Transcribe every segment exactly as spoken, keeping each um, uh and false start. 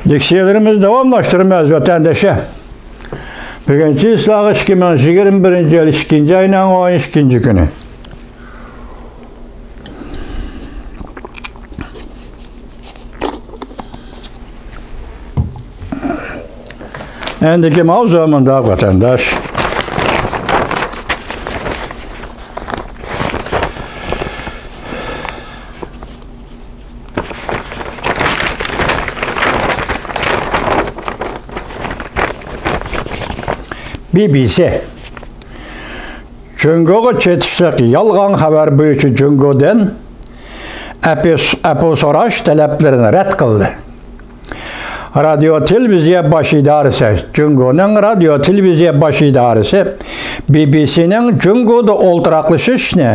لېكسىيەلىرىمىزنى داۋاملاشتۇرىمىز، ۋەتەندىشىم. بۈگۈن چىسلاغا ئىككى مىڭ يىگىرمە بىرىنچى يىل ئىككىنچى ئاينىڭ ئون ئىككىنچى كۈنى. ئەندىكى ماۋزۇ مۇنداق، ۋەتەنداش. بى بى سى. جۇڭگوغا چېتىشلىق يالغان خەۋەر بويىچە جۇڭگودىن ئەپۇ، ئەپۇ سوراش تەلەپلىرىنى رەت قىلدى. رادىيو تېلېۋىزىيە باش ئىدارىسى، جۇڭگونىڭ رادىيو تېلېۋىزىيە باش ئىدارىسى بى بى سىنىڭ جۇڭگودا ئولتۇراقلىشىشنى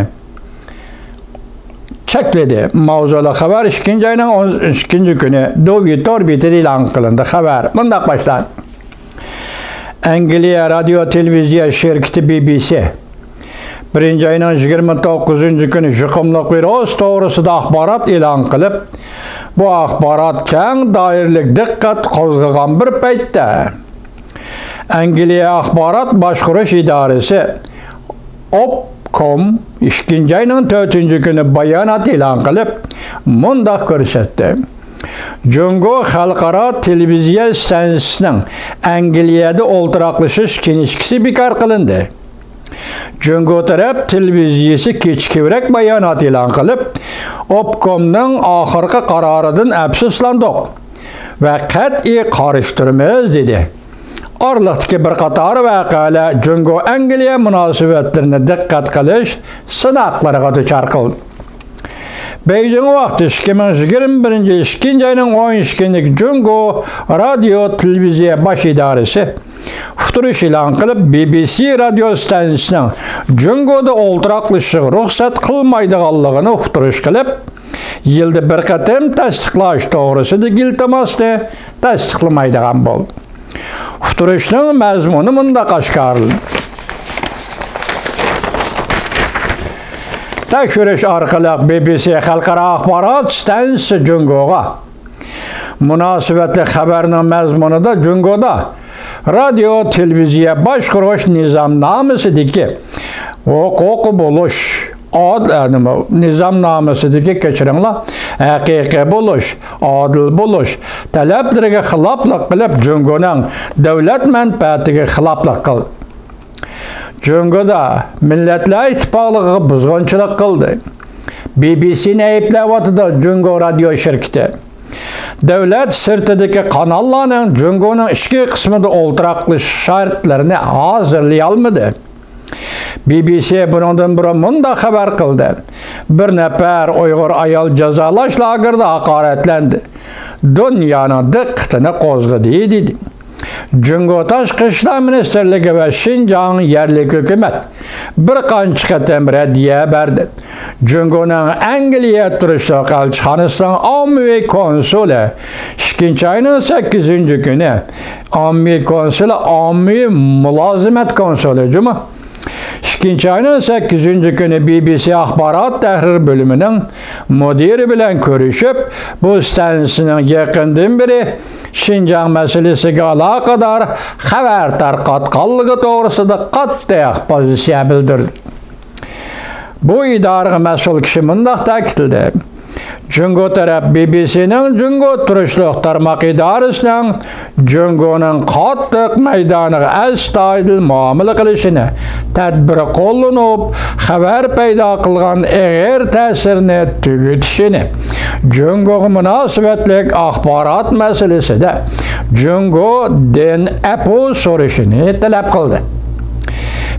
چەكلىدى. ماۋزۇلۇق خەۋەر ئىككىنچى ئاينىڭ ئون ئىككىنچى كۈنى دۇۋى تور بېتىدە ئېلان قىلىندى. خەۋەر مۇنداق باشلاندى. ئەنگلىيە رادىيو تېلېۋىزىيە شىركىتى بى بى سى بىرىنچى ئاينىڭ يىگىرمە توققۇزىنچى كۈنى يۇقۇملۇق ۋىرۇس توغرىسىدا ئاخبارات ئېلان قىلىپ، بۇ ئاخبارات كەڭ دائىرىلىك دىققەت قوزغىغان بىر پەيتتە، ئەنگلىيە ئاخبارات باشقۇرۇش ئىدارىسى ئوپكوم ئىككىنچى ئاينىڭ تۆتىنچى كۈنى بايانات ئېلان قىلىپ، مۇنداق كۆرسەتتى: جۇڭگو خەلقئارا تېلېۋىزىيە ئىستانسىسىنىڭ ئەنگلىيەدە ئولتۇراقلىشىش كىنىشكىسى بىكار قىلىندى. جۇڭگو تەرەپ تېلېۋىزىيىسى كېچىكىۋرەك بايانات ئېلان قىلىپ، ئوپكومنىڭ ئاخىرقى قارارىدىن ئەپسۇسلاندۇق ۋە قەتئىي قارشى تۇرىمىز، دېدى. ئارىلىقتىكى بىر قاتار ۋەقەلەر جۇڭگو ئەنگلىيە مۇناسىۋەتلىرىنى دىققەت قىلىش سىناقلىرىغا دۇچار قىلدى. بېيجىڭ ۋاقتى ئىككى مىڭ يىگىرمە بىرىنچى يىل ئىككىنچى ئاينىڭ ئون ئىككىنچى كۈنى جۇڭگو رادىيو تېلېۋىزىيە باش ئىدارىسى ئۇقتۇرۇش ئېلان قىلىپ، بى بى سى رادىيو ئىستانسىسىنىڭ جۇڭگودا ئولتۇراقلىشىشىغا رۇخسەت قىلمايدىغانلىقىنى ئۇقتۇرۇش قىلىپ، يىلدا بىر قېتىم تەستىقلاش توغرىسىدىكى ئىلتىماسنى تەستىقلىمايدىغان بولدى. ئۇقتۇرۇشنىڭ مەزمۇنى مۇنداق ئاشكارىلىنىدۇ. تەكشۈرۈش ئارقىلىق بى بى سى خەلقئارا ئاخبارات ئىستانسىسى جۇڭگوغا مۇناسىۋەتلىك خەۋەرنىڭ مەزمۇنىدا جۇڭگودا رادىيو تېلېۋىزىيە باشقۇرۇش نىزامنامىسىدىكى ھوقۇقى بولۇش، ئاد-، ئە، نېمە، نىزامنامىسىدىكى، كەچۈرۈڭلار، ھەقىقىي بولۇش، ئادىل بولۇش تەلەپلىرىگە خىلاپلىق قىلىپ، جۇڭگونىڭ دۆلەت مەنپەئەتىگە خىلاپلىق قىلدى. جۇڭگودا مىللەتلەر ئىتتىپاقلىقىغا بۇزغۇنچىلىق قىلدى. بى بى سىنى ئەيىبلەۋاتىدۇ جۇڭگو رادىيو شىركىتى. دۆلەت سىرتىدىكى قاناللارنىڭ جۇڭگونىڭ ئىچكى قىسمىدا ئولتۇراقلىشىش شەرتلىرىنى ھازىرلىيالمىدى. بى بى سى بۇنىڭدىن بۇرۇن مۇنداق خەۋەر قىلدى: بىر نەپەر ئۇيغۇر ئايال جازالاش لاگېرىدا ھاقارەتلەندى. دۇنيانىڭ دىققىتىنى قوزغىدى، دېدى. جۇڭگو تاشقى ئىشلار مىنىستىرلىكى ۋە شىنجاڭ يەرلىك ھۆكۈمەت بىر قانچە قېتىم رەددىيە بەردى. جۇڭگونىڭ ئەنگلىيە تۇرۇشلۇق ئەلچىخانىسىنىڭ ئاممىۋى كونسۇلى ئىككىنچى ئاينىڭ سەككىزىنچى كۈنى، ئاممىۋى كونسۇلى، ئاممىۋى مۇلازىمەت كونسۇلى جۇمۇ. ئىككىنچى ئاينىڭ سەككىزىنچى كۈنى بى بى سى ئاخبارات تەھرىر بۆلۈمىنىڭ مۇدىرى بىلەن كۆرۈشۈپ، بۇ ئىستانسىسىنىڭ يېقىندىن بېرى شىنجاڭ مەسىلىسىگە ئالاقىدار خەۋەر تارقاتقانلىقى توغرىسىدا قاتتىق پوزىتسىيە بىلدۈردى. بۇ ئىدارىگە مەسئۇل كىشى مۇنداق تەكىتلىدى: جۇڭگو تەرەپ بى بى سىنىڭ جۇڭگو تۇرۇشلۇق تارماق ئىدارىسىنىڭ جۇڭگونىڭ قاتتىق مەيدانىغا ئەستايىدىل مۇئامىلە قىلىشىنى، تەدبىر قوللىنىپ، خەۋەر پەيدا قىلغان ئېغىر تەسىرىنى تۈگىتىشىنى، جۇڭگوغا مۇناسىۋەتلىك ئاخبارات مەسىلىسىدە جۇڭگودىن ئەپۇ سورىشىنى تەلەپ قىلدى.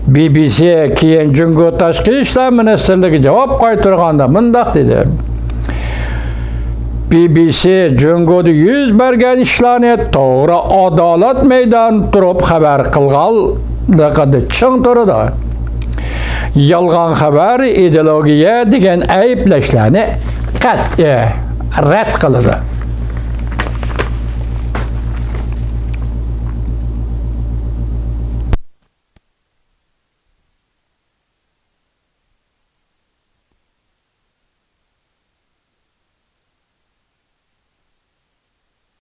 بى بى سى كېيىن جۇڭگو تاشقى ئىشلار مىنىستىرلىكىگە جاۋاب قايتۇرغاندا مۇنداق دېدى: بى بى سى جۇڭگودا يۈز بەرگەن ئىشلارنى توغرا، ئادالەت مەيدانىدا تۇرۇپ خەۋەر قىلغانلىقىدا چىڭ تۇرىدۇ. يالغان خەۋەر، ئىدېئولوگىيە دېگەن ئەيىبلەشلەرنى قەتئىي رەت قىلىدۇ.